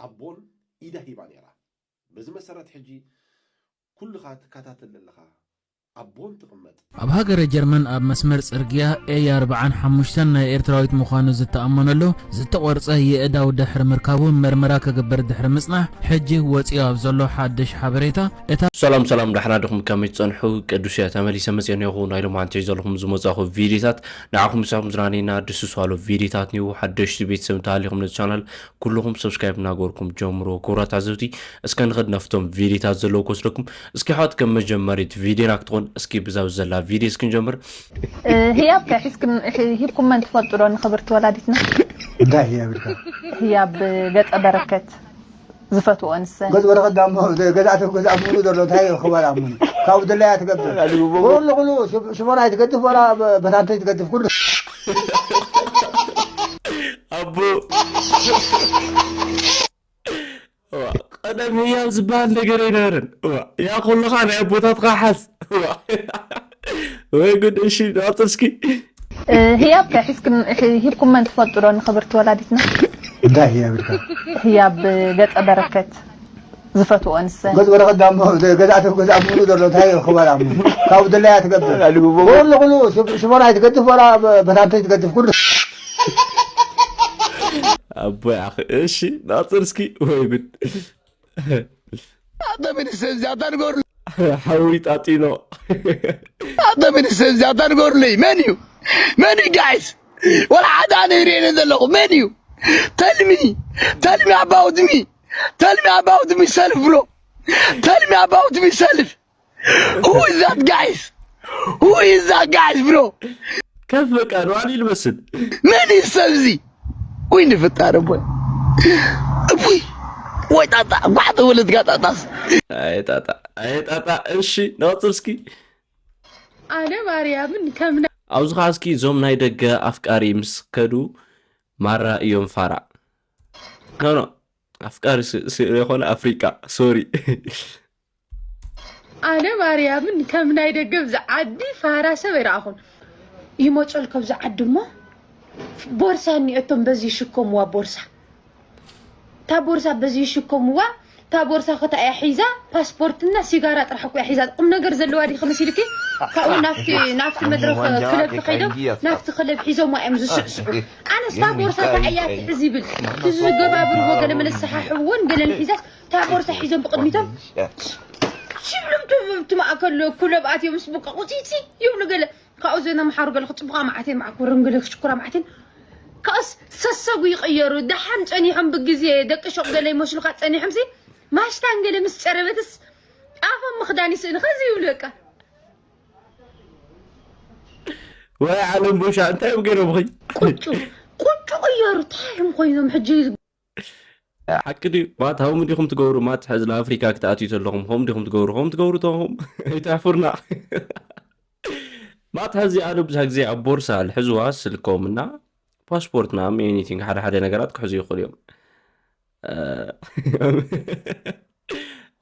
ኣቦን ኢዳ ሂባ ነይራ። በዚ መሰረት ሕጂ ኩልኻ ትከታተል ዘለኻ ኣቦን ትቕመጥ። ኣብ ሃገረ ጀርመን ኣብ መስመር ጽርግያ ኤ ኣርብዓን ሓሙሽተን ናይ ኤርትራዊት ምዃኑ ዝተኣመነሉ ዝተቖርጸ የእዳው ድሕሪ ምርካቡ መርመራ ክግበር ድሕሪ ምጽናሕ ሕጂ ወጺኡ ኣብ ዘሎ ሓድሽ ሓበሬታ እታ ሰላም ሰላም ዳሕና ድኹም ከመይ ትጸንሑ? ቅዱስ እያ ተመሊሰ መጽኤ ኔኹ። ናይ ሎማዓንቲ ዘለኹም ዝመጻኹ ቪዲዮታት ንዓኹም ምሳኹም ዝናነይና ድስሱ ኣሎ ቪዲዮታት ኒው ሓደሽቲ ቤተሰብ እንተሃሊኹም ነዚ ቻናል ኩልኹም ሰብስክራይብ እናገበርኩም ጀምሩ። ክቡራት ተዓዘብቲ እስከ ንኸድ ናፍቶም ቪዲዮታት ዘለዉ ክወስደኩም። እስኪ ሓት ከም መጀመሪት ቪዲዮና ክትኾን እስኪ ብዛው ዘላ ቪዲዮ እስኪ ንጀምር። ህያብ ከሒስክን ሂብኩመን ትፈልጡ ዶ ንኽብርቲ ወላዲትና? እንታይ ህያብ ኢልካ? ህያብ ገጸ በረከት ዝፈትዎ ንሰ ገጽ በረከት ዳሞ ገዛእተ ገዛ ሙሉ ዘሎ እንታይ ክባል ኣሙኑ ካብኡ ድላያ ትገብር ኩሉ ኩሉ ሽሞና ትገድፍ ወላ በታንተ ትገድፍ ኩሉ ኣቦ ቀደም ህያብ ዝበሃል ነገር ኣይነበረን። ያ ኩልኻ ናይ ኣቦታትካ ሓዝ። ወይ ጉድ። እሺ ናጽር እስኪ ህያብ ከሒስክን ሂብኩመን ትፈልጡ ዶ ንኽብርቲ ወላዲትና? እንታይ ህያብ ኢልካ? ህያብ ገጸ በረከት ዝፈትዎ ንሰ ገጽ በረከት ዳሞ ገዛእተ ገዛ ሙሉ ዘሎ እንታይ ክባል ኣሙኑ ካብኡ ድላያ ትገብር ኩሉ ኩሉ ሽሞና ትገድፍ ወላ በታንተ ትገድፍ ኩሉ ኣቦይ ኣኺ። እሺ ናጽር እስኪ ወይ ጉድ። ኣንተ ምን ሰብ እዚኣ ታንጎር ሓዊ ጣጢኖ ኣንተ ምን ሰብ እዚኣ ታንጎርለይ መን እዩ መን እዩ ጋይስ ወላ ሓደ ኣነ ይርእየነ ዘለኹ መን እዩ ተልሚ ተልሚ ኣባውትሚ ተልሚ ኣባውትሚ ሰልፍ ብሎ ተልሚ ኣባውትሚ ሰልፍ Who is that guys? Who is that guys bro? ከፍ በቃ ነው አሊ ልመስል መን እዩ ሰብ እዚ ወይ ንፍጣር እቦይ እቡይ ወይ ጣጣ ጓዕተ ወለድካ ጣጣስ ኣይጣጣ ኣይጣጣ እሺ ናጽር እስኪ ኣነ ማርያምን ከም ኣብዚ ኸዓ እስኪ እዞም ናይ ደገ ኣፍቃሪ ምስ ከዱ ማራ እዮም ፋራ ኖ ኖ ኣፍቃሪ ስ- ስ- የኾነ ኣፍሪቃ ሶሪ ኣነ ማርያምን ከም ናይ ደገ ኣብዚ ዓዲ ፋራ ሰብ ኣይረኣኹን። ይመፀልኮ ኣብዚ ዓዲ እሞ ቦርሳ እኒኦቶም በዚ ይሽከምዋ ቦርሳ እታ ቦርሳ በዚ ይሽከምዋ እታ ቦርሳ ከታ እያ ሒዛ ፓስፖርትና ሲጋራ ጥራሕ እኮ እያ ሒዛ ቁም ነገር ዘለዋ ዲ ከመሲልኪ ካብኡ ናፍቲ ናፍቲ መድረክ ክለብ ከይዶም ናፍቲ ክለብ ሒዞምዋ እዮም ዝስዕስዑ ኣነስ እታ ቦርሳ እታ እያ ትሕዝ ይብል እቲ ዝገባብርዎ ገለ መለሰሓሕብዎን ገለን ሒዛስ እታ ቦርሳ ሒዞም ብቕድሚቶም ሽብልም ትማእከል ኩለብ ኣትዮም ስቡቃ ቁፂፂ ይብሉ ገለ ካብኡ ዘና መሓሩ ገለ ክፅቡቃ መዓቴን መዓኮሮም ገለ ክሽኩራ መዓቴን ካብኡስ ሰሰጉ ይቕየሩ ደሓን ፀኒሖም ብግዜ ደቂ ሾቕ ገለ ይመስሉካ ፀኒሖም ሲ ማሽታን ገለ ምስ ፀረበትስ ኣፎም ምኽዳን ይስእሉ ከዚ ይብሉ በቃ ወይ ዓለም ቦሻ እንታይ እዮም ገይሮም ኹይ ቁጩ ቁጩ ቅየሩ እንታይ እዮም ኮይኖም ሕጂ ሓቂ ድዩ ማት ሃውም ዲኹም ትገብሩ ማት ሕዚ ንኣፍሪካ ክትኣትዩ ዘለኹም ሆም ዲኹም ትገብሩ ሆም ትገብሩ ተኹም ኣይትሕፉርና ማት ሕዚ ኣነ ብዙሕ ግዜ ኣብ ቦርሳ ልሕዝዋ ስልኮም እና ፓስፖርትና ሜኒቲንግ ሓደ ሓደ ነገራት ክሕዙ ይኽእሉ እዮም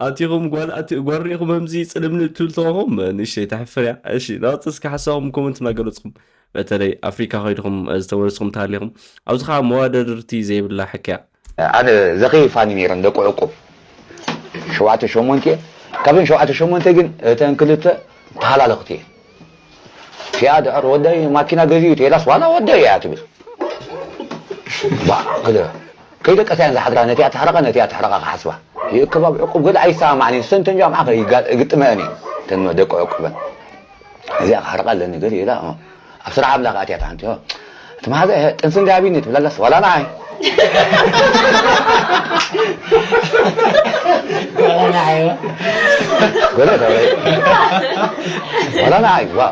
ኣቲኹም ጓል ኣቲ- ጓል ሪኢኹም ከምዚ ፅልምልም ትብል ተኾኹም ንእሽተይ ተሕፍር እያ እሺ ናውፅ እስኪ ሓሳብኩም ኮመንት እናገለፅኩም በተለይ ኣፍሪካ ከይድኹም ዝተመለስኩም ተሃሊኹም ኣብዚ ከዓ መዋደድርቲ ዘይብላ ሕክያ ኣነ ዘኸይፋኒ ነይረን ደቂ ዕቁብ ሸውዓተ ሸሞንተ እየን ካብን ሸውዓተ ሸሞንተ ግን እተን ክልተ ተሃላለኽቲ እየን እቲኣ ድሕር ወደይ ማኪና ገዚኡ ተላስ ዋላ ወደይ እያ ትብል ባ ክለ ከይደቀሳ እየን ዝሓድራ ነቲኣ ትሕረቐ ነቲኣ ትሕረቐ ክሓስባ ይእከብ ኣብ ዕቁብ ገለ ኣይሰማማዕን እየን ሰንተንጃ ማዓኸ ይጋ- ይግጥመአን እየን እተን ደቂ ዕቁበን እዚኣ ክሕርቓ ኣለኒ ገለ ኢላ ኣብ ስራሕ ኣምላኽ ኣትያት ሓንቲ እቲ መሓዛ ጥንሲ እንዲ ኣቢኒ ትብለለስ ዋላ ንዓይ ዋላ ንዓይ ዋ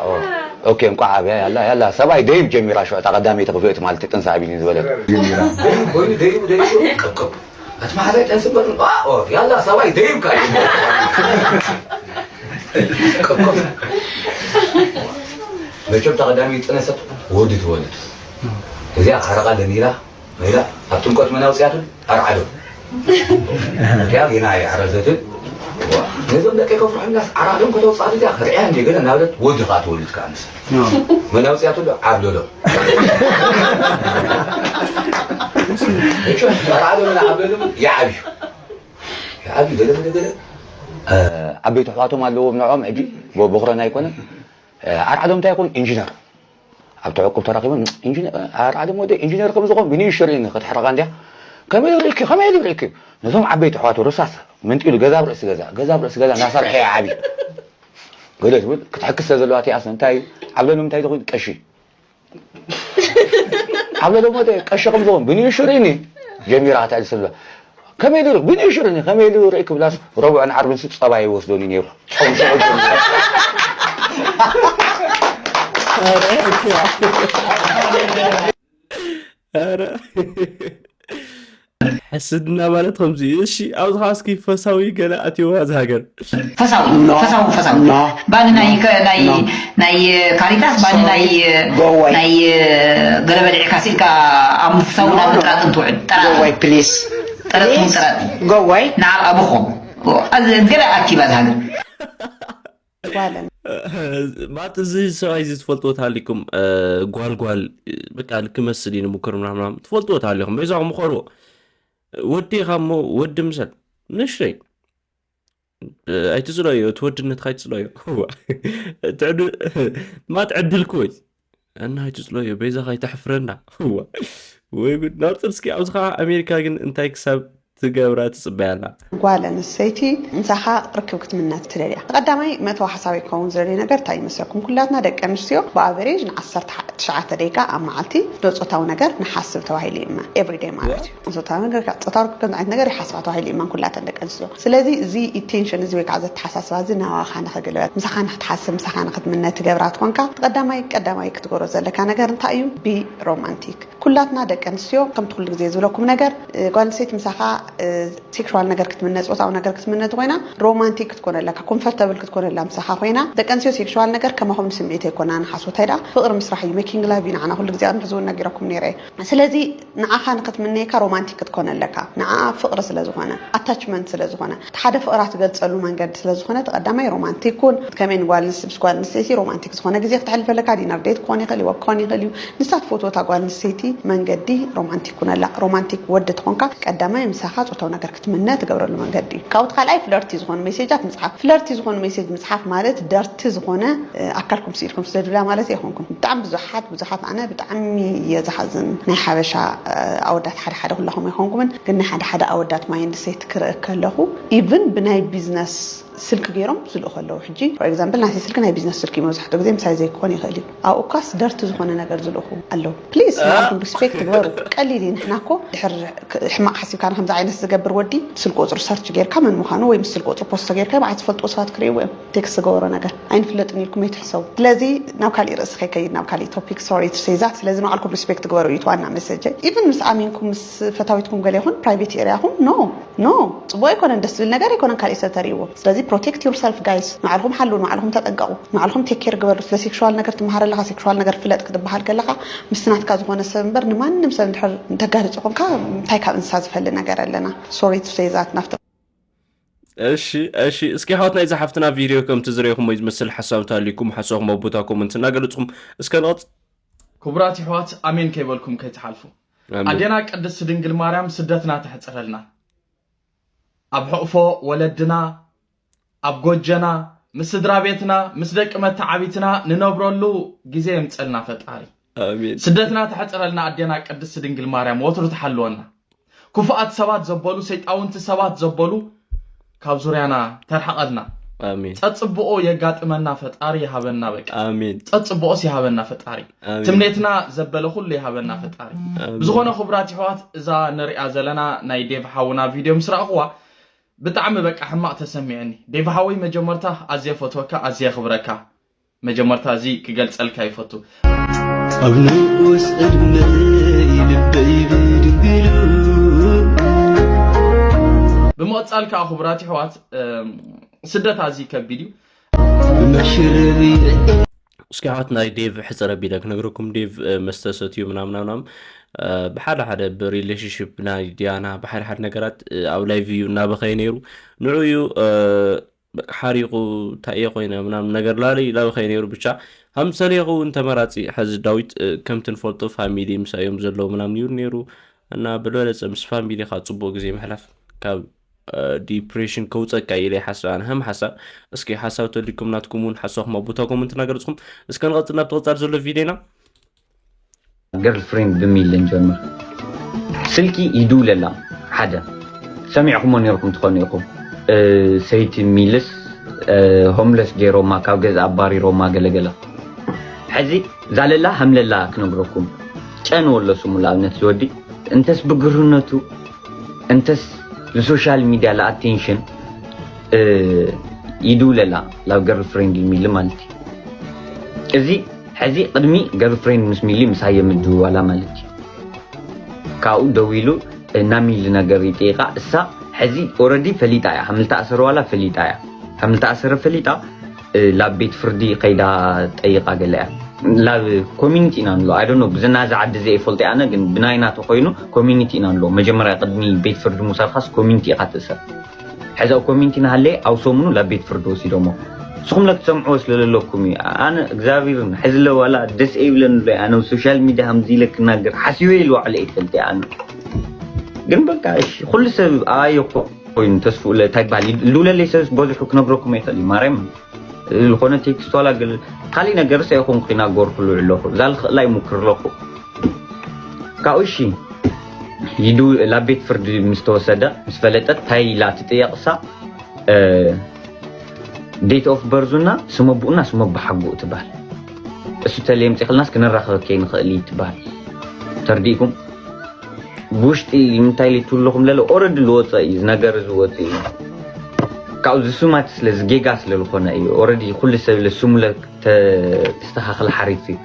ኦኬ እንቋዕ ኣብያ ያላ ያላ ሰብኣይ ደይብ ጀሚራ ሽዑ እታ ቀዳመይቲ ክፍእቲ ማለት ጥንሲ ኣቢኒ ዝበለት ጀሚራ ኮይኑ ደይቡ ደይቡ ቅብቅብ እቲ መሓዛይ ጠንሲ በርንቋ ያላ ሰብኣይ ደይብካ መቸም ተቐዳሚ ይጥነሰት ወዲ ትወልድ እዚኣ ክሕረቓ ኣለኒ ኢላ ኢላ ኣብ ጥምቀት መን ኣውፅያቱ ኣርዓዶ እዚኣ ጌና ኣይሕረዘትን ነዞም ደቂ ከፍርሑናስ ዓራዶም ከተውፅኣት እዚኣ ክርዕያ እንደ ገለ እናበለት ወዲ ከዓ ትወልድ ከዓ ንስ መን ኣውፅያቱ ዓብለሎ እጩ ኣርዓዶም ንዓበሎም ይዓብዩ። ይዓብዩ፣ ገለ ገለ ገለ፣ እ፣ ዓበይቲ ኣሕዋቶም ኣለዎም ንዕኦም። ሕጂ ቦ-፣ ቦኽረና ኣይኮነን። እ፣ ኣርዓዶም እንታይ ይኹን ኢንጂነር። ኣብቲ ዕቁብ ተራኺቦም፣ ኢንጂነር፣ ኣርዓዶም ወደ ኢንጂነር ከም ዝኾን ብንእሽቶ ርኢኒ ክትሕረቓ እንድያ። ከመይ ኢሉ ርኢኪ? ከመይ ኢሉ ርኢኪ? ነዞም ዓበይቲ ኣሕዋቱ ርሳስ ምንጢሉ ገዛ ኣብ ርእሲ ገዛ፣ ገዛ ኣብ ርእሲ ገዛ እናሰርሐ ይዓብዩ። ገለ ትብል ክትሕክስ ስለ ዘለዋ እቲኣስ እንታይ እዩ? ዓብለሎም እንታይ ትኹን ቀሺ። ዓብለሎም ወደ ቀሺ ከም ዝኾን ብንእሽቶ ርኢኒ ጀሚራ ክትዕልል ስለ ከመይ ኢሉ ርእ-፣ ብንእሽቶ ርኢኒ ከመይ ኢሉ ርእ ክብላስ ረቡዕን ዓርብን ሱ ጸባ ይወስዶኒ ነይሩ። ጾም ሽዑ ጀሚሩ። ኧረ፣ ኧረ። ሕስድና ማለት ከምዚ እዩ። እሺ፣ ኣብዚ ኸዓ እስኪ ፈሳዊ ገለ ኣትይዋ እዛ ሃገር። ፈሳዊ ፈሳዊ ፈሳዊ ባኒ ናይ ከ- ናይ ናይ ካሪታስ ባኒ ናይ ናይ ገለ በሊዕካ ሲልካ ኣብ ምፍሳው ናብ ጥራጥን ትውዕል ጥራጥ Go away, please. ጥራጥ ጥራጥ Go away. ንዓብ ኣቦኹም ገለ ኣክቲቭ ኣዛ ሃገር ጓለን ማለት እዚ ሰብኣይ እዚ ትፈልጥዎ ተሃሊኩም እ፣ ጓል ጓል እ፣ በቃ ክመስል እዩ ንምክር ምናምን ትፈልጥዎ ተሃሊኩም በይዛኹም ምኸርዎ ወዲ ኢኻ እሞ ወዲ ምሰል ንእሽተይ እ፣ ኣይትፅለዮ እቲ ወድነትካ ኣይትፅለዮ እዋ። ትዕድ- ማ ትዕድልኩ ወይ እና ኣይትፅለዮ በይዛኻ ኣይተሕፍረና እዋ። ወይ ጉድ ናብፅር እስኪ ኣብዚ ከዓ ኣሜሪካ ግን እንታይ ክሳብ ትገብራ ትፅበያ ኣላ ጓል ኣንስተይቲ ምሳኻ ርክብ ክትምነ ትደልያ ቀዳማይ መእተዊ ሓሳበይ ክኸውን ዝደልዮ ነገር እንታይ ይመስለኩም ኩላትና ደቂ ኣንስትዮ ብኣቨሬጅ ንዓሰርተ ትሽዓተ ደቂቃ ኣብ መዓልቲ ዶ ፆታዊ ነገር ንሓስብ ተባሂሉ ይእመን ኤቭሪደይ ማለት እዩ ፆታዊ ነገር ፆታዊ ርክብ ከምዚ ዓይነት ነገር ይሓስባ ተባሂሉ ይእመን ኩላተን ደቂ ኣንስትዮ ስለዚ እዚ ኢቴንሽን እዚ ወይ ከዓ ዘተሓሳስባ እዚ ናባኻ ንኽግልበት ምሳኻ ንክትሓስብ ምሳኻ ንክትምነ ትገብራ ትኾንካ ቀዳማይ ቀዳማይ ክትገብሮ ዘለካ ነገር እንታይ እዩ ቢ ሮማንቲክ ኩላትና ደቂ ኣንስትዮ ከምቲ ኩሉ ግዜ ዝብለኩም ነገር እ፣ ጓል ኣንስተይቲ ምሳኻ እ፣ ሴክሹዋል ነገር ክትምነ ፆታዊ ነገር ክትምነ እንተኮይና ሮማንቲክ ክትኮነላ ኮምፈርተብል ክትኮነላ ምሳኻ ኮይና ደቂ ኣንስትዮ ሴክሹዋል ነገር ከማኹም ንስምዒት ኣይኮና ንሓስቦ እንታይ ደኣ ፍቅሪ ምስራሕ እዩ ሜኪንግ ላቭ እዩ ንዓና ኩሉ ግዜ ኣብ ሕዝውን ነጊረኩም ነይረ እየ ስለዚ ንዓኻ ንክትምነየካ ሮማንቲክ ክትኮነ ኣለካ ንዓኣ ፍቅሪ ስለ ዝኾነ ኣታችመንት ስለ ዝኾነ እቲ ሓደ ፍቅራ ትገልፀሉ መንገዲ ስለ ዝኾነ እቲ ቀዳማይ ሮማንቲክ ኩን ከመይ ንጓል ኣንስ- ምስ ጓል ኣንስተይቲ ሮማንቲክ ዝኾነ ግዜ ክተሕልፈለካ ዲነር ዴት ክኾን ይኽእል እዩ ወክ ክኾን ይኽእል እዩ ንሳ ትፈትዎ እታ ጓል ኣንስተይቲ መንገዲ ሮማንቲክ ኩነላ ሮማንቲክ ወዲ ተኾንካ ቀዳማይ ምሳኻ ፆታዊ ነገር ክትምነ ትገብረሉ መንገዲ እዩ ካብኡ እቲ ካልኣይ ፍለርቲ ዝኾኑ ሜሴጃት ምፅሓፍ ፍለርቲ ዝኾኑ ሜሴጅ ምፅሓፍ ማለት ደርቲ ዝኾነ ኣካልኩም ስኢልኩም ስለ ድብላ ማለት ኣይኮንኩም ብጣዕሚ ብዙሓት ብዙሓት ኣነ ብጣዕሚ እየ ዝሓዝን ናይ ሓበሻ ኣወዳት ሓደ ሓደ ኩላኹም ኣይኮንኩምን ግን ናይ ሓደ ሓደ ኣወዳት ማይንድ ሴት ክርኢ ከለኹ ኢቭን ብናይ ቢዝነስ ስልኪ ገይሮም ዝልእኹ ኣለዉ ሕጂ ፎር ኤግዛምፕል ናተይ ስልኪ ናይ ቢዝነስ ስልኪ እዩ መብዛሕትኡ ግዜ ምሳይ ዘይክኾን ይኽእል እዩ ኣብኡ እኳስ ደርቲ ዝኾነ ነገር ዝልእኹ ኣለዉ ፕሊስ ንባዕልኩም ሪስፔክት ግበሩ ቀሊል እዩ ንሕና እኮ ድሕር ሕማቕ ሓሲብካ ንከምዚ ዓይነት ዝገብር ወዲ ስልኪ ቁፅሩ ሰርች ጌርካ መን ምዃኑ ወይ ምስ ስልኪ ቁፅሩ ፖስቶ ጌርካ ባዕል ዝፈልጥዎ ሰባት ክርእይዎ እዮም ቴክስት ዝገበሮ ነገር ኣይንፍለጥን ኢልኩም ኣይትሕሰቡ ስለዚ ናብ ካሊእ ርእሲ ከይከይድ ናብ ካሊእ ቶፒክ ሶሪ ቱ ሴይ ዛት ስለዚ ንባዕልኩም ሪስፔክት ግበሩ እዩ ዋና መሰጀ ኢቭን ምስ ኣሚንኩም ምስ ፈታዊትኩም ገለ ይኹን ፕራይቬት ኤርያኹም ኖ ኖ ፅቡቅ ኣይኮነን ደስ ዝብል ነገር ኣይኮነን ካልእ ሰብ ተሪእዎ ስለዚ protect yourself guys ንባዕልኩም ሓልው ንባዕልኩም ተጠንቀቁ ንባዕልኩም ቴክ ኬር ግበሩ ስለ ሴክሹዋል ነገር ትመሃር ኣለካ ሴክሹዋል ነገር ፍለጥ ክትበሃል ከለካ ምስቲ ናትካ ዝኾነ ሰብ እምበር ንማንም ሰብ እንድሕር እንተጋልፂ ኮንካ እንታይ ካብ እንስሳ ዝፈሊ ነገር ኣለና sorry to say that ናፍቲ እሺ እሺ እስኪ ሓወት ናይዛ ሓፍትና ቪድዮ ከምቲ ዝረኢኹም ወይ ዝመስል ሓሳብ እንተሃልዩኩም ሓሳብኩም ኣብ ቦታ ኮመንት እናገለፅኹም እስከ ንቐፅ ክቡራት ይሕዋት ኣሜን ከይበልኩም ከይትሓልፉ ኣዴና ቅድስት ድንግል ማርያም ስደትና ተሕፅረልና ኣብ ሕቕፎ ወለድና ኣብ ጎጀና ምስ ስድራ ቤትና ምስ ደቂ መተዓቢትና ንነብረሉ ግዜ የምፀልና ፈጣሪ ኣሜን ስደትና ተሕፅረልና ኣዴና ቅድስት ድንግል ማርያም ወትሩ ትሓልወና ክፉኣት ሰባት ዘበሉ ሰይጣውንቲ ሰባት ዘበሉ ካብ ዙርያና ተርሓቐልና ኣሜን ፀፅብኦ የጋጥመና ፈጣሪ ይሃበና በቃ ኣሜን ፀፅብኦስ ይሃበና ፈጣሪ ኣሜን ትምኔትና ዘበለ ኩሉ ይሃበና ፈጣሪ ኣሜን። ብዝኾነ ክቡራት ይሕዋት እዛ ንሪኣ ዘለና ናይ ዴቭ ሓውና ቪድዮ ምስ ረኣኽዋ ብጣዕሚ በቃ ሕማቕ ተሰሚዕኒ ዴቭ ሓወይ መጀመርታ ኣዝየ ፈትወካ ኣዝየ ክብረካ መጀመርታ እዚ ክገልፀልካ ይፈቱ ኣብ ንኡስ ዕድመይ ልበይ ብድንግሉ ብምቕፃል ከዓ ክቡራት ይሕዋት እም፣ ስደት ኣዝዩ ከቢድ እዩ ብመሽረቢ እስኪ ሓት ናይ ዴቭ ሕፅር ኣቢለ ክነግረኩም ዴቭ እ፣ መስተ ሰትዩ ምናምና ምናም እ፣ ብሓደ ሓደ ብሪሌሽንሽፕ ናይ ዲያና ብሓደ ሓደ ነገራት እ፣ ኣብ ላይቭ እዩ እናበኸየ ነይሩ ንዑ እዩ እ፣ በቃ ሓሪቑ እንታይ እየ ኮይነ ምናምን ነገር ላለይ ላበኸየ ነይሩ ብቻ ሃምሰሌኹ እውን ተመራፂ ሕዚ ዳዊት እ፣ ከምቲ ንፈልጦ ፋሚሊ ምሳዮም ዘለዉ ምናምን ይብሉ ነይሩ እና ብልበለፀ ምስ ፋሚሊኻ ፅቡቅ ግዜ ምሕላፍ ካብ ዲፕሬሽን ከውፀካ ኢለ ይሓስብ ኣነ። ከም ሓሳብ እስኪ ሓሳብ ተልኩም ናትኩም እውን ሓሳብኩም ኣብ ቦታ ኮመንት እናገለፅኩም እስከ ንቐፅል ናብ ተቐፃል ዘሎ ቪዲዮና። ገርልፍሬንድ ብሚል ንጀምር። ስልኪ ይድውለላ ሓደ ሰሚዕኩሞ ነርኩም ትኾኑ ኢኹም። ሰይቲ ሚልስ ሆምለስ ገይሮማ ካብ ገዛ ኣባሪሮማ ገለገለ። ሕዚ ዛለላ ሃምለላ ክነግረኩም ጨን ወሎ ስሙ ንኣብነት ዝወዲ እንተስ ብግርነቱ እንተስ ንሶሻል ሚድያ ለኣቴንሽን ይድውለላ ላብ ገርልፍሬንድ ሚል ማለት እዩ። እዚ ሕዚ ቅድሚ ገርልፍሬንድ ምስ ሚሊ ምሳየ ምድውዋላ ማለት እዩ። ካብኡ ደዊሉ ናሚል ነገር ይጥይቃ እሳ ሕዚ ኦረዲ ፈሊጣ እያ ከምልተኣሰረ ዋላ ፈሊጣ እያ ከምልተኣሰረ ፈሊጣ ላብ ቤት ፍርዲ ከይዳ ጠይቃ ገለ እያ ላብ ኮሚኒቲ ኢና ንሎ ኣይ ዶንት ኖ ብዝናዚ ዓዲ ዘይፈልጥ ኣነ ግን ብናይና ተኮይኑ ኮሚኒቲ ኢና ንሎ መጀመርያ ቅድሚ ቤት ፍርዲ ሙሳድካስ ኮሚኒቲ ኢካ ትእሰር ሕዚ ኣብ ኮሚኒቲ ናሃለየ ኣብ ሰሙኑ ላብ ቤት ፍርዲ ወሲዶሞ ንስኹም ለክትሰምዕዎ ስለለለኩም እዩ ኣነ እግዚኣብሔርን ሕዚ ለዋላ ደስ ኣይብለን ኣሎ ኣነ ሶሻል ሚድያ ከምዚ ኢለ ክናገር ሓሲበ ኢሉ ዋዕለ ይፈልጥ ኣነ ግን በቃ እሺ ኩሉ ሰብ ኣባየ ኮይኑ ተስፍኡ እንታይ ይበሃል ልውለለይ ሰብስ በዝሑ ክነግረኩም ይኽእል እዩ ማርያም ዝኾነ ቴክስት ዋላ ገለ ካሊእ ነገርስ ኣይኹን ክናገርኩሉ ኣለኹ እዛ ልኽእላ ይሙክር ኣለኹ ካብኡ እሺ ይዱ ላብ ቤት ፍርዲ ምስ ተወሰደ ምስ ፈለጠት ታይ ኢላ ትጥየቕሳ date of birth ኡና ስመ ኣቡኡና ስመ ኣቦሓጎኡ ትበሃል እሱ ተለየምፂእክልናስ ክነራኸበ ከይንኽእል እዩ ትበሃል ተርዲእኩም ብውሽጢ ምንታይ ኢለ ትብለኹም ለለ ኦረዲ ዝወፀ እዩ ዝነገር ዝወፅ እዩ ካብኡ ዝስማት ስለ ዝጌጋ ስለ ዝኾነ እዩ ኦረዲ ኩሉ ሰብ ለስሙ ለተስተኻኽል ሓሪፍ እዩ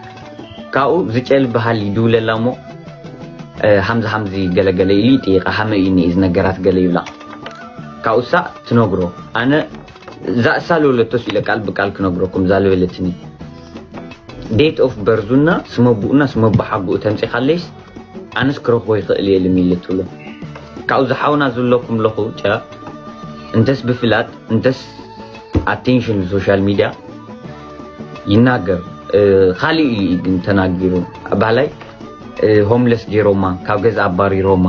ካብኡ ዝጨል በሃል ይድውለላ እሞ ሃምዚ ሃምዚ ገለገለ ኢሉ ይጥይቃ ሃመ እዩ ንእዝ ነገራት ገለ ይብላ ካብኡ ሳ ትነግሮ ኣነ እዛ እሳ ለወለቶስ ኢለ ቃል ብቃል ክነግረኩም እዛ ለበለትኒ date of birth ኡና ስመ ኣቡኡና ስመ ኣቦሓጎኡ ተምፂኻለይስ ኣነስ ክረኽቦ ይኽእል እየ ኢልም ኢለ ትብሎ ካብኡ ዝሓውና ዘለኩም ኣለኹ ጨ እንተስ ብፍላጥ እንተስ ኣቴንሽን ሶሻል ሚድያ ይናገር ካልእ እዩ ግን ተናጊሩ ባህላይ ሆምለስ ገይሮማ ካብ ገዛ ኣባሪሮማ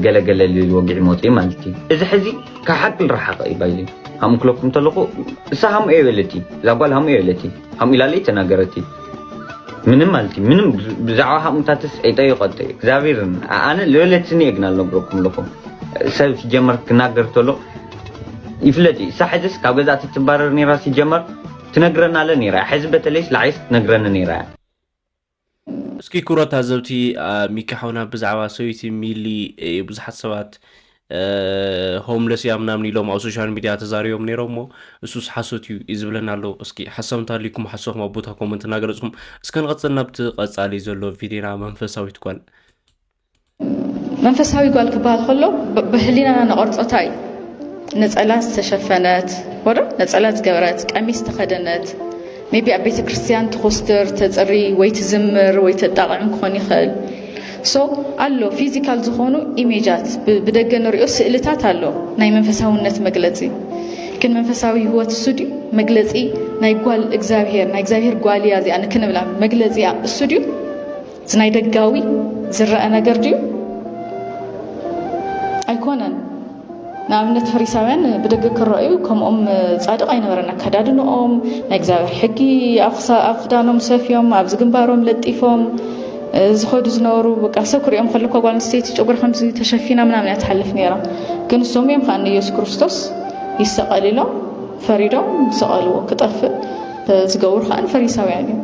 ገለገለ ልብል ወግዒ መፂኡ ማለት እዩ እዚ ሕዚ ካብ ሓቂ ዝረሓቐ እዩ ባይዘ ሃም ክለኩም እንተለኹ እሳ ሃም እየ በለቲ እዛ ጓል ሃም እየ በለቲ ሃም ኢላለይ ተናገረቲ ምንም ማለት እዩ ምንም ብዛዕባ ሃምታትስ ኣይጠየቀቶ እዩ እግዚኣብሔርን ኣነ ልበለትኒ እየ ግና ልነግረኩም ኣለኹ ሰብ ሲጀመር ክናገር ተሎ ይፍለጥ እዩ እሳ ሕዝስ ካብ ገዛ ትትባረር ነራ ሲጀመር ትነግረና ኣለ ነራ ሕዚ በተለይስ ላዕይስ ትነግረኒ ነራ እያ እስኪ ክቡራት ታዘብቲ ሚኪ ሓውና ብዛዕባ ሰበይቲ ሚሊ ብዙሓት ሰባት ሆምለስ እያ ምናምን ኢሎም ኣብ ሶሻል ሚድያ ተዛሪቦም ነይሮም እሞ እሱስ ሓሶት እዩ እዩ ዝብለና ኣሎ እስኪ ሓሳብ እንተሃልይኩም ሓሳብኩም ኣብ ቦታ ኮመንት እናገለፅኩም እስከ ንቐፅል ናብቲ ቀፃሊ ዘሎ ቪድዮና መንፈሳዊት ጓል መንፈሳዊ ጓል ክበሃል ከሎ ብህሊናና ነቐርፆታ እዩ ነፀላ ዝተሸፈነት ወዶ ነፀላ ዝገበረት ቀሚስ ዝተኸደነት maybe ኣብ ቤተ ክርስትያን ትኹስትር ተፅሪ ወይ ትዝምር ወይ ተጣቕዕም ክኾን ይኽእል so ኣሎ ፊዚካል ዝኾኑ ኢሜጃት ብደገ ንሪኦ ስእልታት ኣሎ ናይ መንፈሳውነት መግለፂ ግን መንፈሳዊ ህይወት እሱ ድዩ መግለፂ ናይ ጓል እግዚኣብሄር ናይ እግዚኣብሄር ጓል እያ እዚኣ ንክንብላ መግለፂ እያ እሱ ድዩ እዚ ናይ ደጋዊ ዝረአ ነገር ድዩ ኣይኮነን ንኣብነት ፈሪሳውያን ብደገ ክረኣዩ ከምኦም ፃድቕ ኣይነበረን ኣከዳድንኦም ናይ እግዚኣብሔር ሕጊ ኣብ ክዳኖም ሰፍዮም ኣብዚ ግንባሮም ለጢፎም ዝኸዱ ዝነበሩ በቃ ሰብ ክሪኦም ከለኳ ጓል ኣንስተይቲ ጨጉሪ ከምዚ ተሸፊና ምናምን እያ ትሓልፍ ነይራ ግን እሶም እዮም ከዓ ንየሱስ ክርስቶስ ይሰቐል ኢሎም ፈሪዶም ዝሰቐልዎ ክጠፍእ ዝገብሩ ከዓ ንፈሪሳውያን እዮም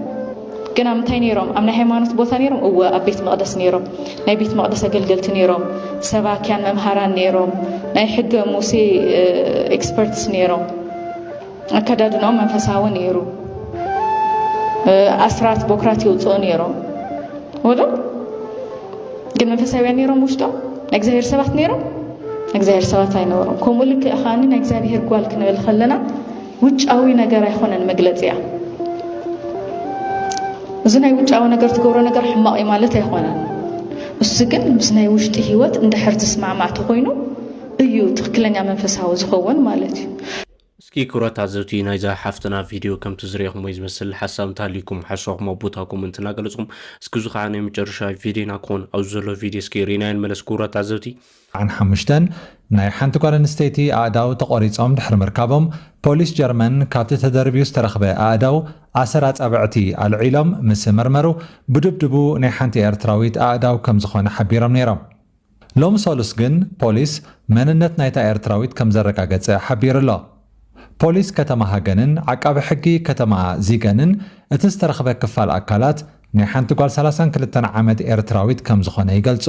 ግን ኣብ ምንታይ ነይሮም ኣብ ናይ ሃይማኖት ቦታ ነይሮም እወ ኣብ ቤት መቕደስ ነይሮም ናይ ቤት መቕደስ ኣገልገልቲ ነይሮም ሰባኪያን መምሃራን ነይሮም ናይ ሕገ ሙሴ ኤክስፐርትስ ነይሮም ኣከዳድናኦም መንፈሳዊ ነይሩ ኣስራት ቦክራት የውፅኡ ነይሮም ወዶ ግን መንፈሳውያን ነይሮም ውሽጦም ናይ እግዚኣብሔር ሰባት ነይሮም እግዚኣብሔር ሰባት ኣይነበሮም ከምኡ ልክዕ ከዓኒ ናይ እግዚኣብሔር ጓል ክንብል ከለና ውጫዊ ነገር ኣይኮነን መግለፂያ እዚ ናይ ውጫዊ ነገር ትገብሮ ነገር ሕማቕ እዩ ማለት ኣይኮነን እሱ ግን ምስ ናይ ውሽጢ ህይወት እንድሕር ዝስማዕማዕ ተኮይኑ እዩ ትክክለኛ መንፈሳዊ ዝኸውን ማለት እዩ እስኪ ክቡራት ተዓዘብቲ ናይዛ ሓፍትና ቪድዮ ከምቲ ዝረኣኹሞ እዩ ዝመስል። ሓሳብ እንተሃልዩኩም ሓሳብኩም ኣብ ቦታ ኮመንት እናገለጽኩም፣ እስኪ እዚ ከዓ ናይ መጨረሻ ቪድዮና ክኾን ኣብዚ ዘሎ ቪድዮ እስኪ ርኢናዮ ንመለስ ክቡራት ተዓዘብቲ። ዓን ሓሙሽተን ናይ ሓንቲ ጓል ኣንስተይቲ ኣእዳው ተቖሪጾም ድሕሪ ምርካቦም፣ ፖሊስ ጀርመን ካብቲ ተደርብዩ ዝተረኽበ ኣእዳው ኣሰር ኣጻብዕቲ ኣልዒሎም ምስ መርመሩ፣ ብድብድቡ ናይ ሓንቲ ኤርትራዊት ኣእዳው ከም ዝኾነ ሓቢሮም ነይሮም። ሎሚ ሰሉስ ግን ፖሊስ መንነት ናይታ ኤርትራዊት ከም ዘረጋገጸ ሓቢሩ ኣሎ። ፖሊስ ከተማ ሃገንን ዓቃቢ ሕጊ ከተማ ዚገንን እቲ ዝተረኽበ ክፋል ኣካላት ናይ ሓንቲ ጓል ሰላሳን ክልተን ዓመት ኤርትራዊት ከም ዝኾነ ይገልጹ።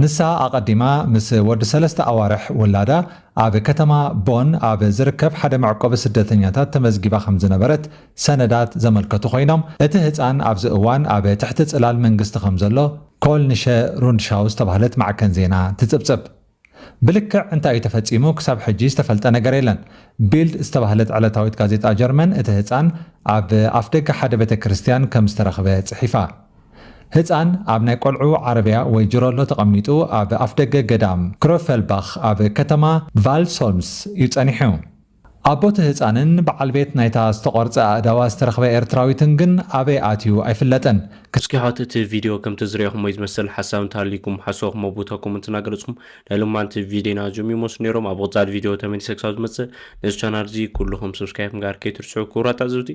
ንሳ ኣቐዲማ ምስ ወዲ ሰለስተ ኣዋርሕ ውላዳ ኣብ ከተማ ቦን ኣብ ዝርከብ ሓደ መዕቆቢ ስደተኛታት ተመዝጊባ ከም ዝነበረት ሰነዳት ዘመልከቱ ኮይኖም፣ እቲ ህጻን ኣብዚ እዋን ኣብ ትሕቲ ጽላል መንግስቲ ከም ዘሎ ኮልንሸ ሩንድሻው ዝተባህለት ማዕከን ዜና ትጽብጽብ። ብልክዕ እንታይ እዩ ተፈጺሙ ክሳብ ሕጂ ዝተፈልጠ ነገር የለን። ቢልድ ዝተባህለት ዕለታዊት ጋዜጣ ጀርመን እቲ ህጻን ኣብ ኣፍደገ ሓደ ቤተ ክርስቲያን ከም ዝተረኽበ ጽሒፋ። ህጻን ኣብ ናይ ቆልዑ ዓረብያ ወይ ጅሮሎ ተቐሚጡ ኣብ ኣፍደገ ገዳም ክሮፈልባኽ ኣብ ከተማ ቫልሶልምስ እዩ ጸኒሑ። ኣቦ እቲ ህጻንን በዓል ቤት ናይታ ዝተቖርጸ ኣእዳዋ ዝተረኽበ ኤርትራዊትን ግን ኣበይ ኣትዩ ኣይፍለጥን። እስኪ ኣሕዋት እቲ ቪድዮ ከምቲ ዝረኣኹሞ እዩ ዝመስል። ሓሳብ እንተሃልዩኩም ሓሳብኩም ኣብ ቦታ ኮመንት እናገለጽኩም ናይ ሎማንቲ ቪድዮና እዚኦም ይመስሉ ነይሮም። ኣብ ቐጻሊ ቪድዮ ተመሊሰ ክሳብ ዝመጽእ ነዚ ቻናል እዚ ኩልኹም ሰብስክራይብ ምግባር ከይትርስዑ ክቡራት ተዓዘብቲ።